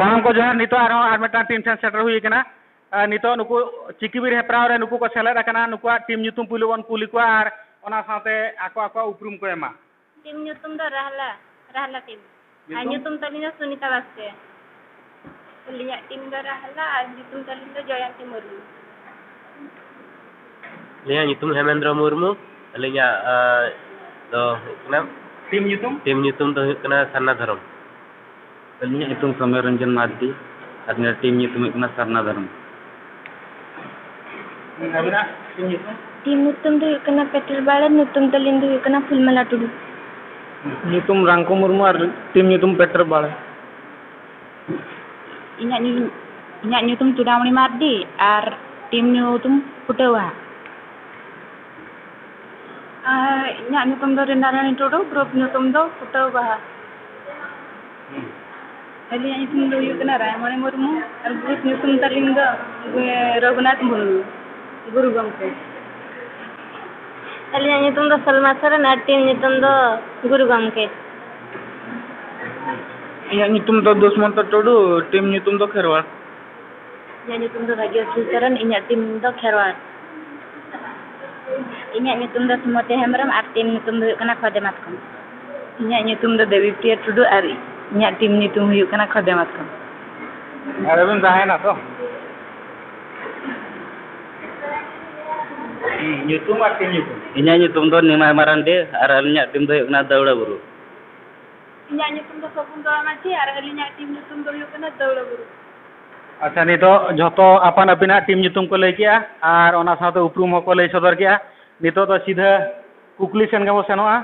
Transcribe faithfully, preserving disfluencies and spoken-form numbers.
ᱥᱟᱱᱟᱢ ᱠᱚ ᱡᱚᱦᱟᱨ᱾ ᱱᱤᱛᱚᱜ ᱟᱨᱦᱚᱸ ᱟᱨ ᱢᱤᱫᱴᱟᱝ ᱴᱤᱢ ᱴᱷᱮᱱ ᱥᱮᱴᱮᱨ ᱦᱩᱭ ᱟᱠᱟᱱᱟ᱾ ᱟᱨ ᱱᱤᱛᱚᱜ ᱱᱩᱠᱩ ᱪᱤᱠᱤᱵᱤᱨ ᱦᱮᱯᱨᱟᱣ ᱨᱮ ᱱᱩᱠᱩ ᱠᱚ ᱥᱮᱞᱮᱫ ᱟᱠᱟᱱᱟ, ᱱᱩᱠᱩᱣᱟᱜ ᱴᱤᱢ ᱧᱩᱛᱩᱢ ᱯᱩᱭᱞᱩ ᱵᱚᱱ ᱠᱩᱞᱤ ᱠᱚᱣᱟ ᱟᱨ ᱚᱱᱟ ᱥᱟᱶᱛᱮ ᱟᱠᱚ ᱟᱠᱚᱣᱟᱜ ᱩᱯᱨᱩᱢ ᱠᱚ ᱮᱢᱟ᱾ ᱴᱤᱢ ᱧᱩᱛᱩᱢ ᱫᱚ ᱨᱟᱦᱞᱟ, ᱨᱟᱦᱞᱟ ᱴᱤᱢ᱾ ᱟᱨ ᱧᱩᱛᱩᱢ? ᱧᱩᱛᱩᱢ ᱛᱟᱹᱞᱤᱧ ᱫᱚ ᱥᱩᱱᱤᱛᱟ ᱵᱟᱥᱠᱮ᱾ ᱟᱹᱞᱤᱧᱟᱜ ᱴᱤᱢ ᱫᱚ ᱨᱟᱦᱞᱟ ᱟᱨ ᱧᱩᱛᱩᱢ ᱛᱟᱹᱞᱤᱧ ᱫᱚ ᱡᱚᱭᱚᱱᱛᱤ ᱢᱩᱨᱢᱩ᱾ ᱟᱹᱞᱤᱧᱟᱜ ᱧᱩᱛᱩᱢ ᱦᱮᱢᱮᱱᱫᱨᱚ ᱢᱩᱨᱢᱩ᱾ ᱟᱹᱞᱤᱧᱟᱜ, ᱟᱸ, ᱫᱚ ᱦᱩᱭᱩᱜ ᱠᱟᱱᱟ, ᱴᱤᱢ ᱧᱩᱛᱩᱢ? ᱴᱤᱢ ᱧᱩᱛᱩᱢ ᱫᱚ ᱦᱩᱭᱩᱜ ᱠᱟᱱᱟ ᱥᱟᱨᱱᱟ ᱫᱷᱚᱨᱚᱢ᱾ ᱟᱹᱞᱤᱧᱟᱜ ᱧᱩᱛᱩᱢ ᱥᱚᱢᱤᱨ ᱨᱚᱧᱡᱚᱱ ᱢᱟᱨᱰᱤ᱾ ᱟᱹᱞᱤᱧᱟᱜ ᱴᱤᱢ ᱧᱩᱛᱩᱢ ᱦᱩᱭᱩᱜ ᱠᱟᱱᱟ ᱥᱟᱨᱱᱟ ᱫᱷᱚᱨᱚᱢ᱾ ᱟᱹᱵᱤᱱᱟᱜ ᱴᱤᱢ ᱧᱩᱛᱩᱢ? ᱴᱤᱢ ᱧᱩᱛᱩᱢ ᱫᱚ ᱦᱩᱭᱩᱜ ᱠᱟᱱᱟ ᱯᱮᱴᱮᱨ ᱵᱟᱲᱟ, ᱧᱩᱛᱩᱢ ᱛᱟᱹᱞᱤᱧ ᱫᱚ ᱦᱩᱭᱩᱜ ᱠᱟᱱᱟ ᱯᱷᱩᱞᱢᱟᱞᱟ ᱴᱩᱰᱩ᱾ ᱧᱩᱛᱩᱢ ᱨᱟᱝᱠᱚ ᱢᱩᱨᱢᱩ ᱟᱨ ᱴᱤᱢ ᱧᱩᱛᱩᱢ ᱯᱮᱴᱮᱨ ᱵᱟᱲᱟ᱾ ᱤᱧᱟᱹᱜ ᱧᱩ-, ᱤᱧᱟᱹᱜ ᱧᱩᱛᱩᱢ ᱪᱩᱰᱟᱢᱚᱬᱤ ᱢᱟᱨᱰᱤ ᱟᱨ ᱴᱤᱢ ᱧᱩᱛᱩᱢ ᱯᱷᱩᱴᱟᱹᱣᱟ᱾ ᱟᱨ ᱤᱧᱟᱹᱜ ᱧᱩᱛᱩᱢ ᱫᱚ ᱨᱤᱱᱟ ᱨᱟᱱᱤ ᱴᱩᱰᱩ, ᱜᱨᱩᱯ ᱧᱩᱛᱩᱢ ᱫᱚ ᱯᱷᱩᱴᱟᱹᱣ ᱵᱟᱦᱟ᱾ ᱟᱹᱞᱤᱧᱟᱜ ᱧᱩᱛᱩᱢ ᱫᱚ ᱦᱩᱭᱩᱜ ᱠᱟᱱᱟ ᱨᱟᱭᱢᱚᱬᱤ ᱢᱩᱨᱢᱩ ᱟᱨ ᱜᱨᱩᱯ ᱧᱩᱛᱩᱢ ᱛᱟᱹᱞᱤᱧ ᱫᱚ, ᱮ, ᱨᱚᱜᱷᱩᱱᱟᱛᱷ ᱢᱩᱨᱢᱩ, ᱜᱩᱨᱩ ᱜᱚᱢᱠᱮ᱾ ᱟᱹᱞᱤᱧᱟᱜ ᱧᱩᱛᱩᱢ ᱫᱚ ᱥᱚᱞᱢᱟ ᱥᱚᱨᱮᱱ ᱟᱨ ᱴᱤᱢ ᱧᱩᱛᱩᱢ ᱫᱚ ᱜᱩᱨᱩ ᱜᱚᱢᱠᱮ᱾ ᱤᱧᱟᱹᱜ ᱧᱩᱛᱩᱢ ᱫᱚ ᱫᱩᱥᱢᱚᱱᱛᱚ ᱴᱩᱰᱩ, ᱴᱤᱢ ᱧᱩᱛᱩᱢ ᱫᱚ ᱠᱷᱮᱨᱣᱟᱲ᱾ ᱤᱧᱟᱹᱜ ᱧᱩᱛᱩᱢ ᱫᱚ ᱵᱷᱟᱜᱽᱭᱚᱥᱨᱤ ᱥᱚᱨᱮᱱ, ᱤᱧᱟᱹᱜ ᱴᱤᱢ ᱫᱚ ᱠᱷᱮᱨᱣᱟᱲ᱾ ᱤᱧᱟᱹᱜ ᱧᱩᱛᱩᱢ ᱫᱚ ᱥᱩᱢᱚᱛᱤ ᱦᱮᱢᱵᱨᱚᱢ ᱟᱨ ᱴᱤᱢ ᱧᱩᱛᱩᱢ ᱫᱚ ᱦᱩᱭᱩᱜ ᱠᱟᱱᱟ ᱠᱷᱚᱫᱮ ᱢᱟᱛᱠᱚᱢ᱾ ᱤᱧᱟᱹᱜ ᱧᱩᱛᱩᱢ ᱫᱚ ᱫᱮᱵᱤ ᱯᱨᱤᱭᱟ ᱴᱩᱰᱩ ᱟᱨ ᱤᱧᱟᱹᱜ ᱴᱤᱢ ᱧᱩᱛᱩᱢ ᱦᱩᱭᱩᱜ ᱠᱟᱱᱟ ᱠᱷᱚᱫᱮ ᱢᱟᱛᱠᱚᱢ᱾ ᱟᱨ ᱟᱹᱵᱤᱱ ᱛᱟᱦᱮᱸᱭᱮᱱᱟ ᱛᱚ? ᱦᱩᱸ, ᱧᱩᱛᱩᱢ ᱟᱨ ᱴᱤᱢ ᱧᱩᱛᱩᱢ᱾ ᱤᱧᱟᱹᱜ ᱧᱩᱛᱩᱢ ᱫᱚ ᱱᱤᱢᱟᱭ ᱢᱟᱨᱟᱱᱰᱤ ᱟᱨ ᱟᱹᱞᱤᱧᱟᱜ ᱴᱤᱢ ᱫᱚ ᱦᱩᱭᱩᱜ ᱠᱟᱱᱟ ᱫᱟᱹᱣᱲᱟᱹ ᱵᱩᱨᱩ᱾ ᱤᱧᱟᱹᱜ ᱧᱩᱛᱩᱢ ᱫᱚ ᱥᱚᱜᱩᱱ ᱫᱚᱞᱟ ᱢᱟᱹᱡᱷᱤ ᱟᱨ ᱟᱹᱞᱤᱧᱟᱜ ᱴᱤᱢ ᱧᱩᱛᱩᱢ ᱫᱚ ᱦᱩᱭᱩᱜ ᱠᱟᱱᱟ ᱫᱟᱹᱣᱲᱟᱹ ᱵᱩᱨᱩ᱾ ᱟᱪᱪᱷᱟ, ᱱᱤᱛᱚᱜ ᱡᱷᱚᱛᱚ ᱟᱯᱟᱱ ᱟᱹᱯᱤᱱᱟᱜ ᱴᱤᱢ ᱧᱩᱛᱩᱢ ᱠᱚ ᱞᱟᱹᱭ ᱠᱮᱜᱼᱟ ᱟᱨ ᱚᱱᱟ ᱥᱟᱶᱛᱮ ᱩᱯᱨᱩᱢ ᱦᱚᱸᱠᱚ ᱞᱟᱹᱭ ᱥᱚᱫᱚᱨ ᱠᱮᱜᱼᱟ᱾ ᱱᱤᱛᱚᱜ ᱫᱚ ᱥᱤᱫᱷᱟᱹ ᱠᱩᱠᱞᱤ ᱥᱮᱱ ᱜᱮᱵᱚ ᱥᱮᱱᱚᱜᱼᱟ᱾